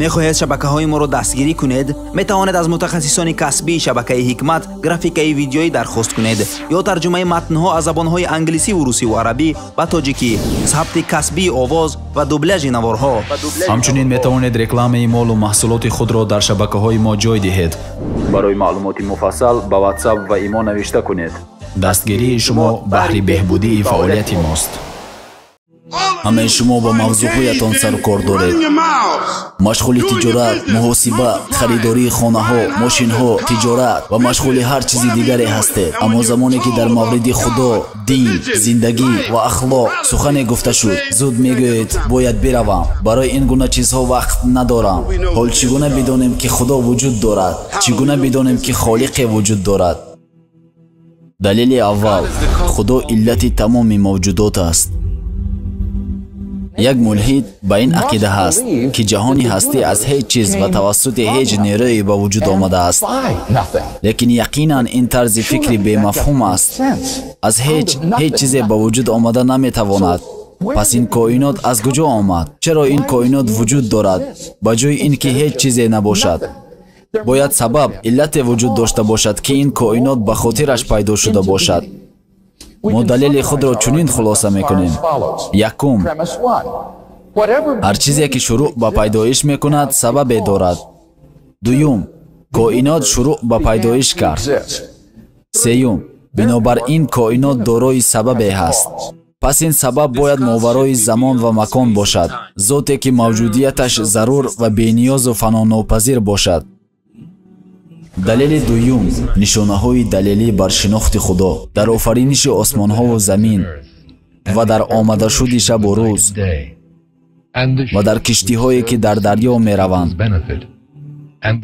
Мехоҳед шабакаҳои моро дастгирӣ кунед? Метавонед аз мутахассисони касбии шабакаи Ҳикмат графикаи видеоӣ дархост кунед ё тарҷумаи матнҳо аз забонҳои англисӣ, русӣ ва арабӣ ба тоҷикӣ, сабти касбии овоз ва дубляжи наворҳо. Ҳамчунин метавонед рекламаи молу маҳсулоти худро дар шабакаҳои мо ҷой диҳед. Барои маълумоти муфассал ба WhatsApp ва имо навишта кунед. Дастгирии шумо баҳри беҳбудии фаъолияти мост. Ҳамаи шумо ба мавзӯъҳоятон сарукор доред. Машғули тиҷорат, муҳосиба, харидории хонаҳо, мошинҳо, тиҷорат ва машғули ҳар чизи дигаре ҳастед. Аммо замоне ки дар мавриди Худо, дин, зиндагӣ ва ахлоқ сухане гуфта шуд, зуд мегӯед бояд биравам. Барои ин гуна чизҳо вақт надорам. Ҳол чӣ гуна бидонем ки Худо вуҷуд дорад? Чӣ гуна бидонем ки Холиқе вуҷуд дорад? Далели аввал: Худо иллати тамоми мавҷудот аст. Як мулҳид ба ин ақида ҳаст, ки ҷаҳони ҳастӣ аз ҳеҷ чиз ва тавассути ҳеҷ нерӯе ба вуҷуд омадааст. Лекин яқинан ин тарзи фикри бемафҳум аст. Аз ҳеҷ чизе ба вуҷуд омада наметавонад. Пас ин коинот аз куҷо омад? Чаро ин коинот вуҷуд дорад, ба ҷои ин ки ҳеҷ чизе набошад? Бояд сабаб, иллате вуҷуд дошта бошад, ки ин коинот ба хотираш пайдо шуда бошад. Мо далели худро чунин хулоса мекунем. Якум: ҳар чизе ки шурӯъ ба пайдоиш мекунад, сабабе дорад. Дуюм: коинот шурӯъ ба пайдоиш кард. Сеюм: бинобар ин коинот дорои сабабе ҳаст. Пас ин сабаб бояд моварои замон ва макон бошад, зоте ки мавҷудияташ зарур ва бениёзу фанонопазир бошад. Далели дуюм: нишонаҳои далелӣ бар шинохти Худо дар офариниши осмонҳову замин ва дар омадашуди шабу рӯз ва дар киштиҳое ки дар дарё мераванд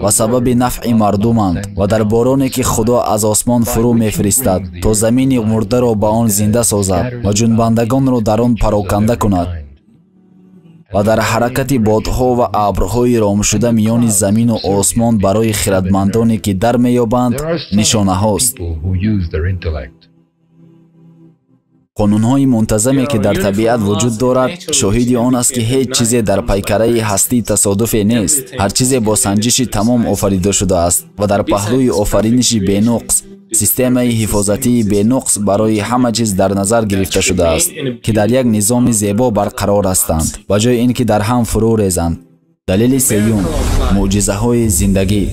ва сабаби нафъи мардуманд ва дар бороне ки Худо аз осмон фурӯ мефиристад то замини мурдаро ба он зинда созад ва ҷунбандагонро дар он пароканда кунад ва дар ҳаракати бодҳо ва абрҳои ромшуда миёни замину осмон барои хирадмандоне ки дар меёбанд нишонаҳост. Қонунҳои мунтазаме ки дар табиат вуҷуд дорад шоҳиди он аст, ки ҳеҷ чизе дар пайкараи ҳастӣ тасодуфе нест. Ҳар чизе бо санҷиши тамом офарида шудааст ва дар паҳлӯи офариниши бенуқс системаи ҳифозатии бенуқс барои ҳама чиз дар назар гирифта шудааст, ки дар як низоми зебо барқарор ҳастанд, ба ҷои ин ки дар ҳам фурӯ резанд. Далели сеюм: мӯъҷизаҳои зиндагӣ.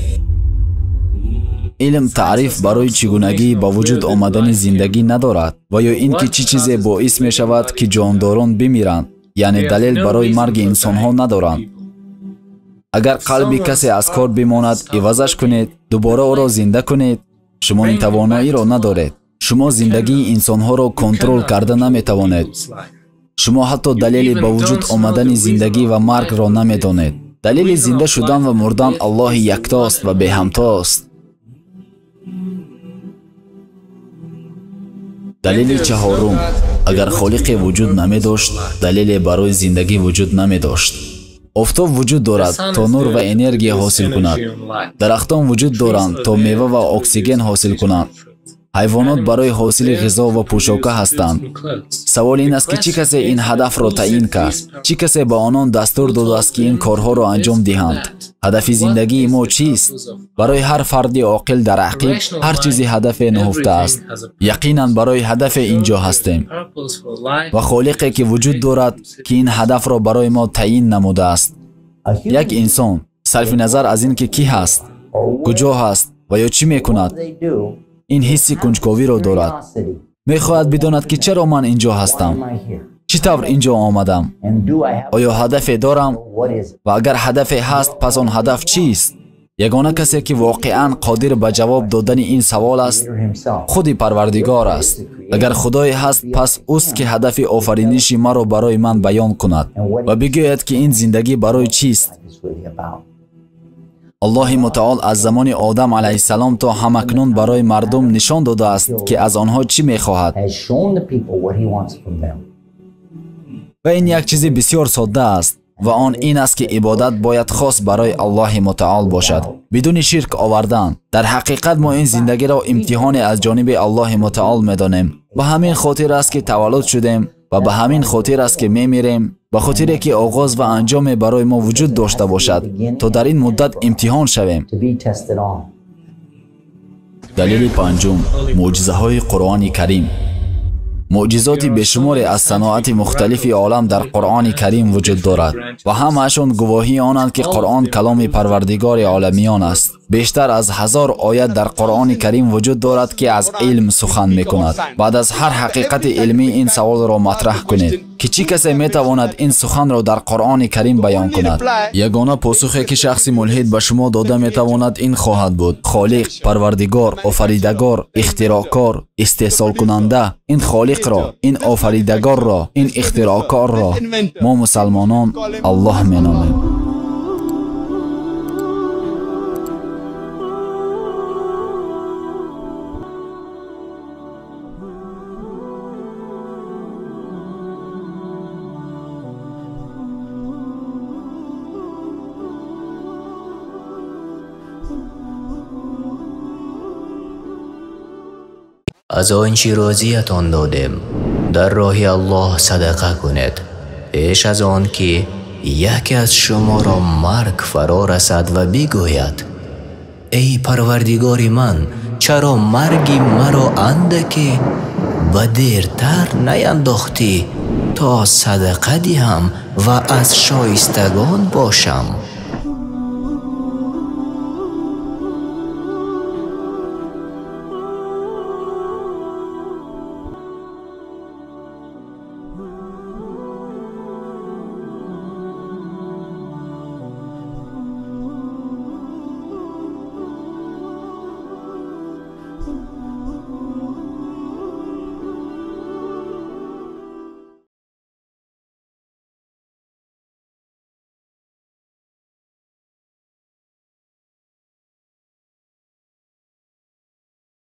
Илм таъриф барои чӣ гунагӣ ба вуҷуд омадани зиндагӣ надорад ва ё ин ки чӣ чизе боис мешавад ки ҷондорон бимиранд, яъне далел барои марги инсонҳо надоранд. Агар қалби касе аз кор бимонад, ивазаш кунед, дубора ӯро зинда кунед, шумо ин тавоноиро надоред. Шумо зиндагии инсонҳоро контрол карда наметавонед. Шумо ҳатто далели ба вуҷуд омадани зиндагӣ ва маргро намедонед. Далели зинда шудан ва мурдан Аллоҳи яктост ва беҳамтост. Далели чаҳорум: агар Холиқе вуҷуд намедошт, далеле барои зиндагӣ вуҷуд намедошт. Офтоб вуҷуд дорад то нур ва энергия ҳосил кунад. Дарахтон вуҷуд доранд то мева ва оксиген ҳосил кунанд. Ҳайвонот барои ҳосили ғизо ва пӯшока ҳастанд. Савол ин аст, ки чӣ касе ин ҳадафро таъин кард? Чӣ касе ба онон дастур додааст, ки ин корҳоро анҷом диҳанд? Ҳадафи зиндагии мо чист? Барои ҳар фарди оқил дар ақиб ҳар чизи ҳадафе нуҳуфта аст. Яқинан барои ҳадафе ин ҷо ҳастем ва Холиқе ки вуҷуд дорад, ки ин ҳадафро барои мо таъин намудааст. Як инсон, сарфи назар аз ин ки кӣ ҳаст, куҷо ҳаст ва ё чӣ мекунад, ин ҳисси кунҷковиро дорад. Мехоҳад бидонад, ки чаро ман ин ҷо ҳастам, чӣ тавр ин ҷо омадам, оё ҳадафе дорам ва агар ҳадафе ҳаст, пас он ҳадаф чист? Ягона касе ки воқеан қодир ба ҷавоб додани ин савол аст, худи Парвардигор аст. Агар Худое ҳаст, пас ӯст ки ҳадафи офариниши маро барои ман баён кунад ва бигӯяд, ки ин зиндагӣ барои чист. Аллоҳи мутаол аз замони Одам алайҳиссалом то ҳамакнун барои мардум нишон додааст, ки аз онҳо чӣ мехоҳад. Ва ин як чизи бисёр содда аст, ва он ин аст, ки ибодат бояд хос барои Аллоҳи мутаол бошад, бидуни ширк овардан. Дар ҳақиқат мо ин зиндагиро имтиҳоне аз ҷониби Аллоҳи мутаол медонем. Ба ҳамин хотир аст, ки таваллуд шудем Ва ба ҳамин хотир аст, ки мемирем, ба хотире ки оғоз ва анҷоме барои мо вуҷуд дошта бошад, то дар ин муддат имтиҳон шавем. Далели панҷум: мӯъҷизаҳои Қуръони Карим. Мӯъҷизоти бешуморе аз саноати мухталифи олам дар Қуръони Карим вуҷуд дорад ва ҳамаашон гувоҳии онанд, ки Қуръон каломи Парвардигори оламиён аст. Бештар аз 1000 оят дар Қуръони Карим вуҷуд дорад, ки аз илм сухан мекунад. Баъд аз ҳар ҳақиқати илмӣ ин саволро матраҳ кунед, ки чӣ касе метавонад ин суханро дар Қуръони Карим баён кунад? Ягона посухе ки шахси мулҳид ба шумо дода метавонад ин хоҳад буд: Холиқ, Парвардигор, Офаридагор, ихтироъкор, истеҳсолкунанда. Ин Холиқро, ин Офаридагорро, ин ихтироъкорро мо мусалмонон Аллоҳ меномем. Аз он чӣ рӯзиятон додем дар роҳи Аллоҳ садақа кунед, пеш аз он ки яке аз шуморо марг фаро расад ва бигӯяд: эй Парвардигори ман, чаро марги маро андаке ба дертар наяндохтӣ то садақа диҳам ва аз шоистагон бошам?